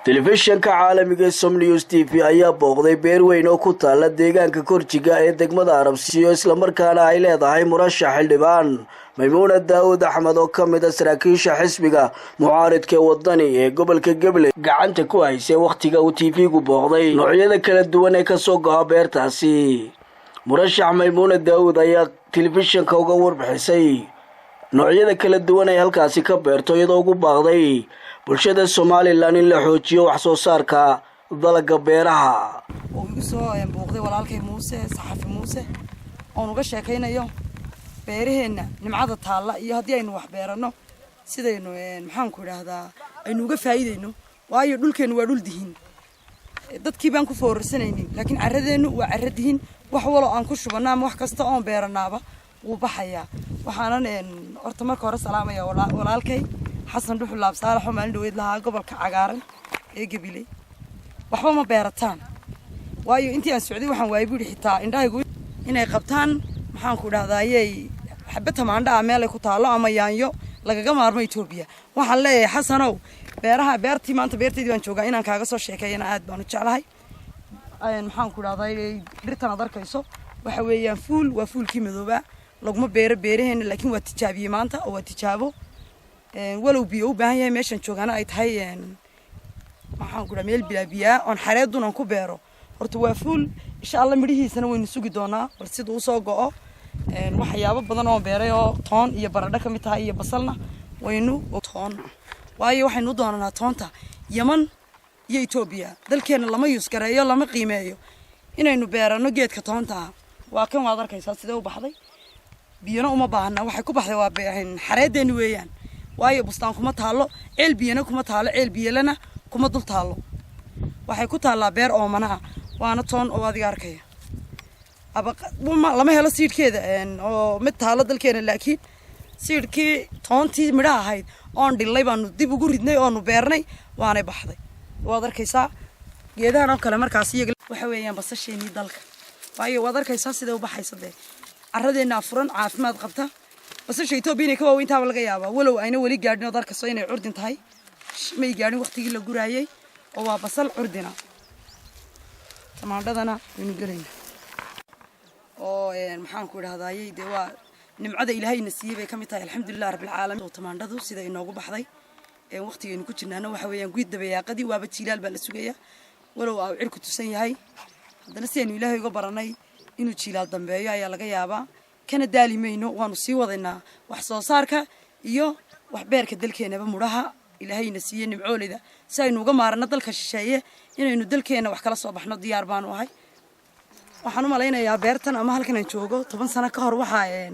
Telefishinka caalamiga Som News TV ayaa booqday beer weyn oo ku taala deegaanka Korjiga ee degmada Arabsiyo, islamarkaana ay leedahay murashax xildhibaan Maymuuna Daawud Axmed, oo ka mid a saraakiisha xisbiga mucaaridka ee Wadani ee gobolka Gabiley, gacanta ku haysay wakhtiga uu TV-gu booqday noocyada kala duwan ee kasoo go'a beertaasi. Murashax Maymuuna Daawud ayaa telefishinka uga warbixisay noocyada kala duwan ay halkaasi ka beerto, iyadoo ugu baaqday bulshada Somaliland in la xoojiyo wax soo saarka dalaga beeraha. Oo igu soo buuqday walaalkay Muuse, saxafi Muuse, oon uga sheekaynayo beeraheenna nimcada taalla iyo haddii aynu wax beeranno sidaynu, maxaanku idhaahdaa, aynu uga faa'iidayno. Waayo, dhulkeennu waa dhul dihin, dadkii baan ku foorarsanaynin, laakiin carradeennu waa carra dihin. Wax waloo aan ku shubanno ama wax kasta oon beeranaaba wuu baxayaa. Waxaanan horta marka hore salaamaya walaalkay Xasan Dhuxul Laab Saalax, oo maalin dhaweyd lahaa gobolka cagaaran ee Gabiley waxba ma beerataan. Waayo, intii aan socday waxaan waayay, buu yidhi, xitaa indhahaygu inay qabtaan, maxaanku idhahdaa, ayay xabad tamaandha ah meelay ku taallo ama yaanyo lagaga maarmo Etoobiya. Waxaan leeyahay, Xasanow, beeraha beertii maanta beertaydii baan joogaa, inaan kaaga soo sheekeeyana aad baan u jeclahay. Maxaanku idhahdaa, dhirtan aad arkayso waxa weeyaan fuul, waa fuulkii madoobaa. Laguma beero beeraheena, laakiin waa tijaabiyey maanta oo waa tijaabo, walow biyo u baahan yahay. Meeshan joogaana ay tahay, maxaan ku dhaha, meel bilaa biyaa oon xareedun aan ku beero. Horta waa fuul, insha Allah midhihiisana waynu sugi doonaa bal siduu usoo go'o. Waxyaabo badan oo beeray oo toon iyo baradho ka mid tahay iyo basalna waynu toon, waayo waxaynu u doonanaa toonta Yaman iyo Etoobiya. Dalkeenna lama yuusgareeyo, lama qiimeeyo inaynu beerano geedka toonta ah. Waa kan, waad arkaysaa sidee u baxday. Biyona uma baahna, waxay ku baxday waa xareedeeni weeyaan. Waayo, bustaan kuma taalo, ceel biyana kuma taalo, ceel biyalana kuma dul taalo. Waxay ku taallaa beer oomanaha, waana toon oo adiga arkaya. Lama helo seedkeeda oo mid taalo dalkeena, laakiin seedkii toontii midhaha ahayd oon dhillay baanu dib ugu ridnay oonu beernay, waanay baxday. Waad arkaysaa geedahan oo kale. Markaas iyaga waxa weeyaan basasheenii dalka. Waayo, waad arkaysaa siday u baxaysa. Dee carradeenna furan, caafimaad qabta. Basasha Etoobiya inay ka waaweyntaaba laga yaabaa, walow ayna weli gaadhin. Ood arkayso inay curdin tahay, may gaadhin waqtigii la guraayay, oo waa basal curdina. Tamaandhadana waynu gelaynaa oo, maxaan ku idhahdayey, dee waa nimcada Ilaahayna siiyey bay ka mid tahay, alxamdulilah rabbilcaalamiin. Oo tamaandhadu sida inoogu baxday, waqtigaynu ku jirnaana waxa weeyaan guid dabayaaqadii, waaba jiilaal baa la sugayaa. Walow aa cirku tusan yahay, haddana si aynu Ilaahay uga baranay inuu jiilaal dambeeyo ayaa laga yaabaa. Kana daali mayno, waanu sii wadaynaa wax soo saarka iyo wax beerka dalkeenaba, mudhaha Ilaahayna siiye nimcoolida, si aynu uga maarano dalka shisheeye. Inaynu dalkeenna wax kala soo baxno diyaar baanu ahay. Waxaan u malaynayaa beertan ama halkan aan joogo 10 sano ka hor waxaa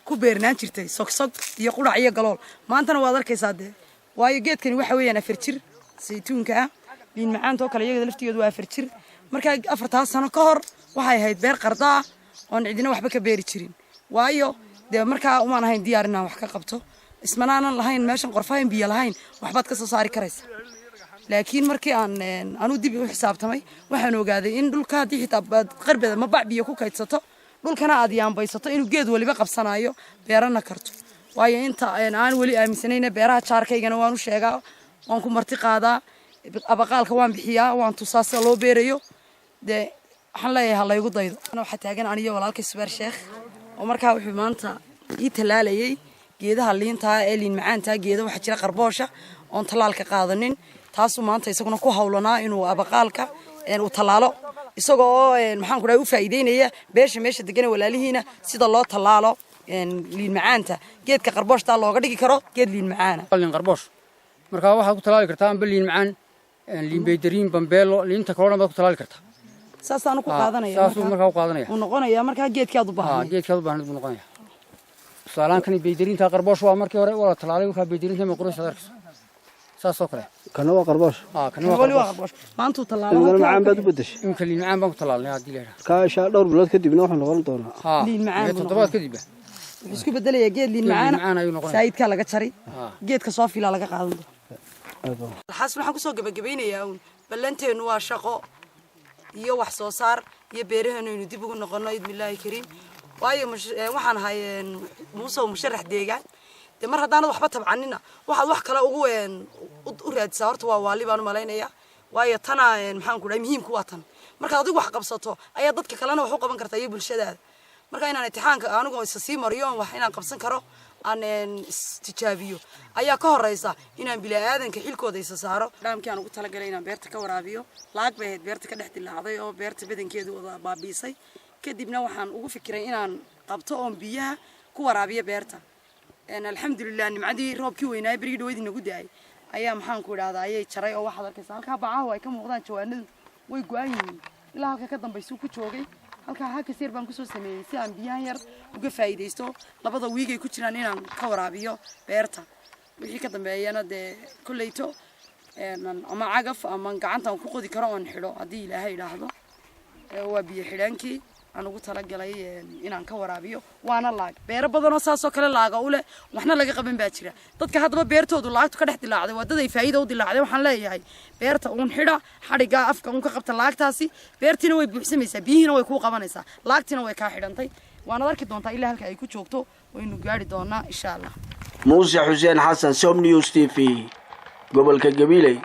ku beernaan jirtay sogsog iyo qudhac iyo galool. Maantana waad arkaysaa dee. Waayo, geedkani waxa weeyaan 4 jir saytuunka ah. Liin macaanta oo kale iyagada laftigeedu waa 4 jir. Markaa 4-taa sano ka hor waxay ahayd beer qardaa oon cidina waxba ka beeri jirin. Waayo, dee markaa umaan ahayn diyaar inaan wax ka qabto, ismanaanan lahayn meeshan qorfahayn biyo lahayn waxbaad ka soo saari karaysa. Laakiin markii aan anuu dib u xisaabtamay, waxaan ogaaday in dhulka haddii xitaa aad qarbeda ma bac biyo ku kaydsato, dhulkana aad yaambaysato, inuu geed waliba qabsanayo, beerana karto. Waayo, inta aan weli aaminsanayna beeraha jaarkaygana waan u sheegaa, waan ku marti qaadaa, abaqaalka waan bixiyaa, waan tusaa sida loo beerayo. Dee waxaan leeyahay, ha laygu daydo. Waxaa taagan aniyo walaalkay Subeer Sheekh, oo markaa wuxuu maanta ii tallaalayay geedaha liintaa ee liin macaantaa. Geeda waxaa jira qarboosha oon tallaalka qaadanin, taasuu maanta isaguna ku hawlanaa inuu abaqaalka uu tallaalo, isagoo oo, maxaan ku dhahay, u faa'iideynaya beesha meesha degana, walaalihiina, sida loo tallaalo liin macaanta, geedka qarbooshtaa looga dhigi karo geed liin macaana. Liin qarboosh marka waxaad ku tallaali kartaa amba liin macaan, liin baydariin, bambeelo, liinta kaloo dhan baad ku tallaali kartaa. Saasaanu ku qaadanaya. Saasuu markaa u qaadanaya. Uu noqonayaa markaa geedkii aad u baahnayd. Geedkaad u baahnayd buu noqonaya. Tusaalahaan kani baydariinta qarboosh waa, markii hore waa la tallaalay. Markaa baydariinta ma qoraysa, ad arkayso saas oo kale. Kana waa qarboosh. Kana waa wali waa qarboosh. Qarboosh maantuu tallaalo. Imikana macaan baad u bedeshay. Iminka liin macaan baan ku tallaalnay haddii la yidhaha. Kaa ishaa dhowr bilood kadibna wuxuu noqon doonaa Liin macaan iyo buu toddobaad kadib wuxuu isku bedelayaa geed liin Geed liin macaana. macaan ayuu noqonaya. Saayidkaa laga jari, geedka soo filaa laga qaadan doona. Aad baa. Alxaas, waxaan kusoo gabagabeynayaa uun ballanteennu waa shaqo iyo wax soo saar iyo beeraheenu aynu dib ugu noqono, idmillaahi kariim. Waayo, waxaan ahay, Muuse, musharax deegaan. Dee mar haddaanad waxba tabcanina, waxaad wax kale ugu u raadisaa horta waa waali baan u malaynayaa. Waayo tana, maxaan ku dhahay, muhiimku waa tan. Markaad adigu wax qabsato ayaa dadka kalena wax u qaban kartaa iyo bulshadaada. Marka inaan imtixaanka anigu isa sii mariyo, wax inaan qabsan karo aan istijaabiyo ayaa ka horeysa inaan bini-aadanka xilkooda isa saaro. Dhaamkii aan ugu talagalay inaan beerta ka waraabiyo laag bay ahayd, beerta ka dhex dilaacday oo beerta badankeedu wada baabiisay. Kadibna waxaan ugu fikiray inaan qabto oon biyaha ku waraabiyo beerta. Alxamdulilah, nimcadii roobkii weynaay berigii dhaweyd inagu da-ay ayaa, maxaan ku idhahdaa, ayay jaray oo waxaad arkaysa halkaa bacahu ay ka muuqdaan, jawaanadu way go-an yihiin ilaa halka ka dambaysuu ku joogay. Halkaa hakas yar baan kusoo sameeyey si aan biyahan yar uga faa'iidaysto labada wiig ay ku jiraan inaan ka waraabiyo beerta. Wixii ka dambeeyana dee kolleyto ama cagaf ama gacantaan ku qodi karo oon xidho haddii Ilaahay idhaahdo. Waa biyo xidhaankii aan ugu talagalay inaan ka waraabiyo, waana laag. Beero badanoo saasoo kale laaga u leh waxna laga qaban baa jira. Dadka haddaba beertoodu laagtu ka dhex dilaacday waa dad ay faa'iida u dilaacday. Waxaan leeyahay, beerta uun xidha, xadhigga afka uun ka qabta laagtaasi, beertiina way buuxsamaysaa, biyihiina way kuu qabanaysaa, laagtiina way kaa xidhantay. Waanaad arki doontaa ilaa halka ay ku joogto, waynu gaari doonaa insha Allah. Muuse Xuseen Xasan, Som News TV, gobolka Gabiley.